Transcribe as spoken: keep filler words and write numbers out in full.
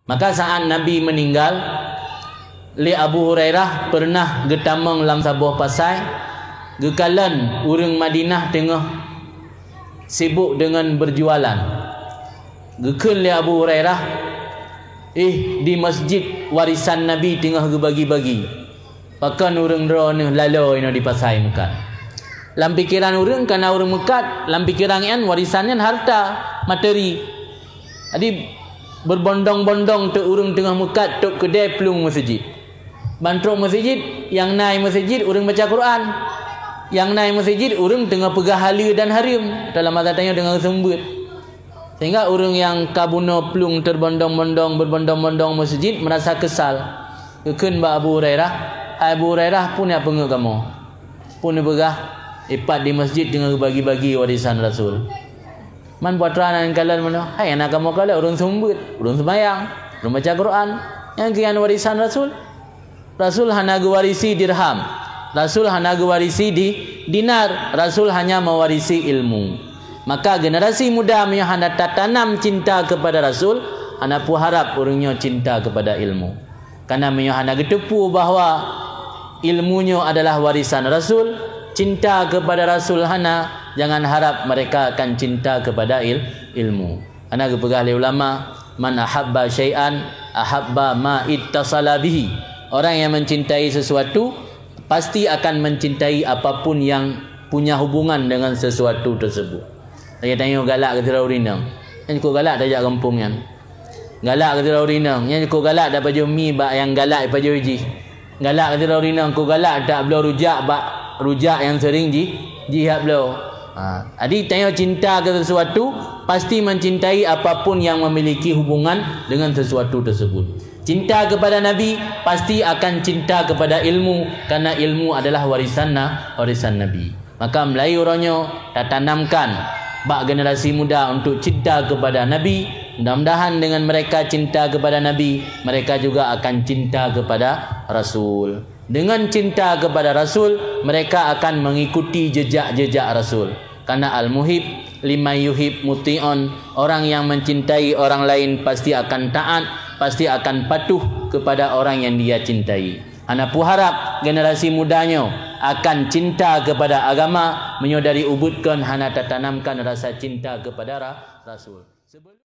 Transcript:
Maka saat Nabi meuninggal, lé Abu Hurairah peureunah geutamong lam saboh pasai, geukalon ureuëng Madinah teungoh sibuk deungon beujualan. Geukheun lé Abu Hurairah, "Ih, di masjid warisan Nabi teungoh geubagi-bagi. Pakon ureuëng droeneuh laloe inoe di pasai meukat?" Lam pikeran ureuëng, kana ureuëng meukat, lam pikeran nyan warisan nyan harta, materi. Jadi, beubondong-bondong teuk ureuëng teungoh meukat tôb keudè plueng meuseujid. Ban trôk meuseujid, nyang na i meuseujid ureuëng baca Quran. Nyang na i meuseujid ureuëng teungoh peugah haleue dan hareuem, dalam bahasa tanyoe deungon seumbeuet. Sehingga ureuëng nyang ka bunoe plueng teubondong-bondong, beubondong-bondong meuseujid meurasa keusal. Geukheun bak Abu Hurairah, "Hai Abu Hurairah, peue nyang peungeut kamoe? Peue neupeugah, ipat di masjid teungoh geubagi-bagi warisan Rasul?" Man peue atra na kalon meunoe, hai na kamoe kalon ureuëng seumbeuet, ureuëng seumayang, ureuëng baca Quran, nyang keuyan warisan Rasul. Rasul hana geuwarisi dirham, Rasul hana geuwarisi di dinar, Rasul hanya mewarisi ilmu. Maka generasi muda meunyoe hana tatanam cinta kepada Rasul, hana peue harab ureuëng nyoe cinta kepada ilmu. Karena meunyoe hana geuteupeue bahwa ilmu nyoe adalah warisan Rasul, cinta kepada Rasul hana, jangan harap mereka akan cinta kepada il-, ilmu. Karena geupeugah lé ulama, "Man ahabba syai'an, ahabba ma ittasala bihi." Orang yang mencintai sesuatu, pasti akan mencintai apapun yang punya hubungan dengan sesuatu tersebut. Lagée tanyoe galak keu sidroe ureuëng inong, nyan cukôp galak tajak gampông nyan. Galak keu sidroe ureuëng inong, nyan cukôp galak tapajoh mi bak nyang galak ipajoh jih. Galak keu sidroe ureuëng inong, cukôp galak tabloe rujak bak rujak nyang sering ji-, jijak bloe. Ha, jadi tanyoe cinta keu sesuatu, pasti mencintai apapun yang memiliki hubungan dengan sesuatu tersebut. Cinta kepada Nabi pasti akan cinta kepada ilmu, karena ilmu adalah warisan na-, warisan Nabi. Maka mulai uroe nyoe tatanamkan bak generasi muda untuk cinta kepada Nabi. Mudah-mudahan dengan mereka cinta kepada Nabi, mereka juga akan cinta kepada Rasul. Dengan cinta kepada Rasul, mereka akan mengikuti jejak-jejak Rasul. Karena al-muhib liman yuhib muti'un, orang yang mencintai orang lain pasti akan taat, pasti akan patuh kepada orang yang dia cintai. Hana peue harab generasi muda nyoe akan cinta kepada agama meunyoe dari ubit kon hana tatanamkan rasa cinta kepada ra-, Rasul. Sebelum